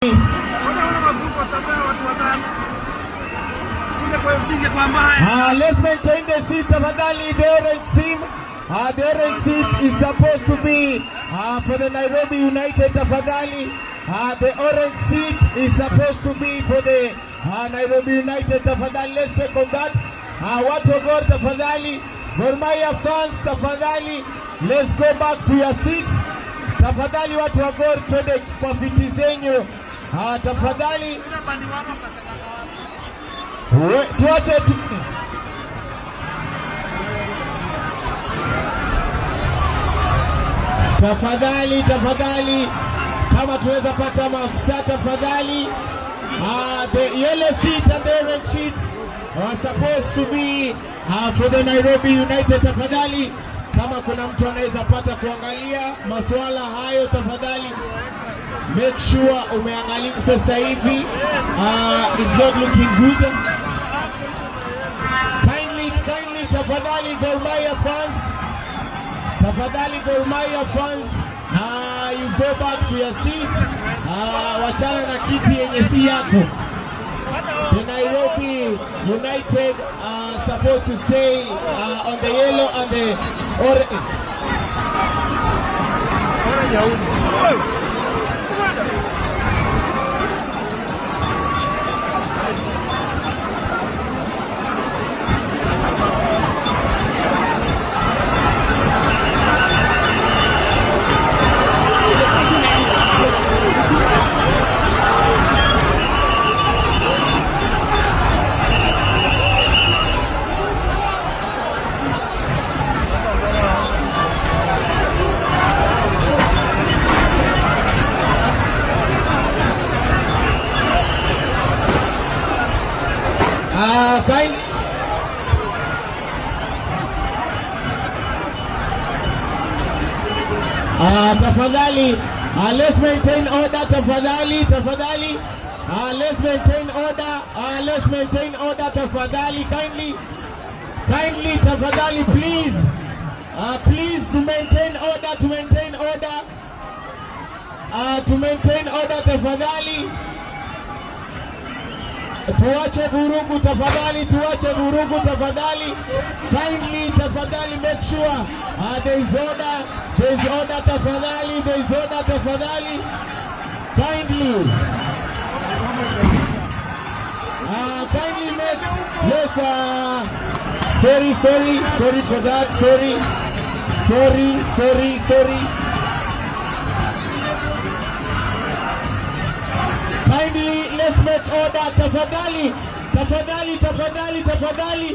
Let's maintain the seat, tafadhali. The orange team. The orange seat is supposed to be for the Nairobi United, tafadhali. The orange seat is supposed to be for the Nairobi United, tafadhali. Let's check on that. Watu wa Gor, tafadhali. Gor Mahia fans, tafadhali. Let's go back to your seats. Tafadhali watu wa Gor, twende kwa viti zenyu. Tafadhali. Tuache tu. Tafadhali, tafadhali, kama tunaweza pata maafisa, tafadhali. The yellow seat and the orange seats are supposed to be for the Nairobi United. Tafadhali, kama kuna mtu anaweza pata kuangalia masuala hayo, tafadhali make sure umeangalia sasa hivi. It's not looking good. Kindly, kindly, tafadhali Gor Mahia fans, tafadhali Gor Mahia fans, you go back to your seats. Wachana na kiti yenye si yako. The Nairobi United are supposed to stay on the yellow and the orange. Kind tafadhali, let's maintain order, tafadhali, tafadhali. Let's maintain order. Let's maintain order, tafadhali, kindly, kindly, tafadhali, please. Please to maintain order, to maintain order. To maintain order, tafadhali. Tuache vurugu, tafadhali, tuache vurugu, tafadhali. Kindly, tafadhali, make sure there is order, there is order, tafadhali, there is order, tafadhali. Kindly. Kindly make, yes, sorry, sorry, sorry for that, sorry, sorry, sorry, sorry. Kindly, let's make order, tafadhali, tafadhali, tafadhali, tafadhali.